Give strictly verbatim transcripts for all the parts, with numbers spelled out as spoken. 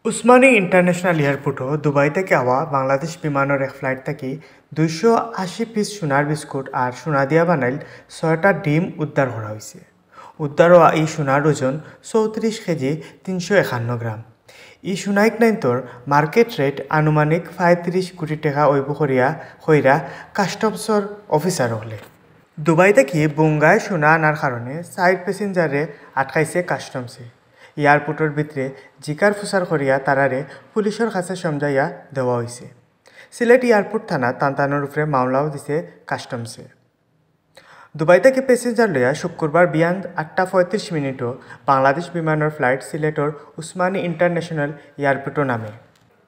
উসমানী ইন্টারন্যাশনাল এয়ারপোর্টও দুবাই থাকি আওয়া বাংলাদেশ বিমানর এক ফ্লাইট থাকি দুইশো আশি পিস সোনার বিস্কুট আর সোনা দিয়া বানাইল ছয়টা ডিম উদ্ধার করা অইছে। উদ্ধার অওয়া ই সোনার ওজন চৌত্রিশ কেজি তিনশো একান্ন গ্রাম। ই সোনা ইকনাইন্তর মার্কেট রেট আনুমানিক পঁয়ত্রিশ কোটি টেকা অইবো করিয়া কইরা কাস্টমসর অফিসার অকলে। দুবাই থাকি বুঙ্গায় সোনা আনার কারণে চাইর প্যাসেঞ্জাররে আটকাইছে কাস্টমসে। এয়ারপোর্টর ভিতরে জিকার ফুসার করিয়া তারারে পুলিশর কাছে সমজাইয়া দেওয়া অইছে। সিলেট এয়ারপোর্ট থানাত তান্তানোর উপরে মামলাও দিছে কাস্টমসে। দুবাই থাকি প্যাসেঞ্জার লইয়া শুক্রবার বিয়ান আটটা পঁয়ত্রিশ মিনিটও বাংলাদেশ বিমানর ফ্লাইট সিলেটর উসমানী ইন্টারন্যাশনাল এয়ারপোর্টও নামে।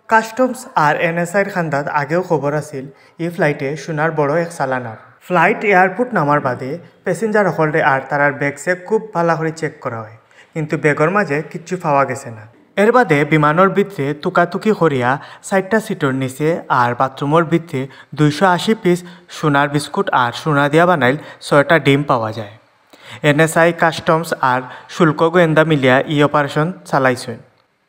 কাস্টমস আর এনএসআইর খান্দাত আগেও খবর আছিল, ই ফ্লাইটে সোনার বড় এক চালান আর। ফ্লাইট এয়ারপোর্ট নামার বাদে প্যাসেঞ্জার অকলরে আর তারার ব্যাগসে খুব ভালা করি চেক করা অয়, কিন্তু ব্যাগর মাঝে কিচ্ছু পাওয়া গেছে না। এর বাদে বিমানর ভিতরে তুকাতুকি করিয়া চাইরটা সিটর নিচে আর বাথরুমর ভিতরে দুইশো আশি পিস সোনার বিস্কুট আর সোনা দিয়া বানাইল ছয়টা ডিম পাওয়া যায়। এনএসআই, কাস্টমস আর শুল্ক গোয়েন্দা মিলিয়া ই অপারেশন চালাইছইন।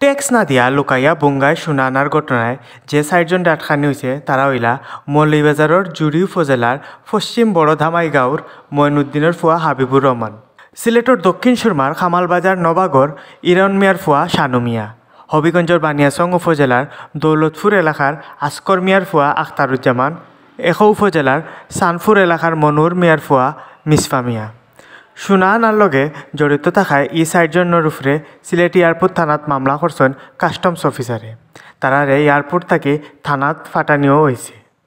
ট্যাক্স না দিয়া লুকাইয়া বুঙ্গায় সোনা আনার ঘটনায় যে চাইরজনরে আটকানি অইছে, তারা অইলা মৌলভীবাজারর জুড়ি উপজেলার পশ্চিম বড় ধামাই গাঁওর ময়নুদ্দিনর ফুয়া হাবিবুর রহমান, সিলেটর দক্ষিণ সুরমার কামালবাজার নবাগর ইরন মিয়ার ফুয়া শানু মিয়া, হবিগঞ্জর বানিয়াচং উপজেলার দৌলতপুর এলাকার আসকর মিয়ার ফুয়া আখতারুজ্জামান, একই উপজেলার সানপুর এলাকার মনুর মিয়ার ফুয়া মিসফা মিয়া। সোনা আনার লগে জড়িত থাকায় ই চাইরজনর উপরে সিলেট এয়ারপোর্ট থানাত মামলা করছইন কাস্টমস অফিসারে। তারারে এয়ারপোর্ট থাকি থানাত ফাটানিও অইছে।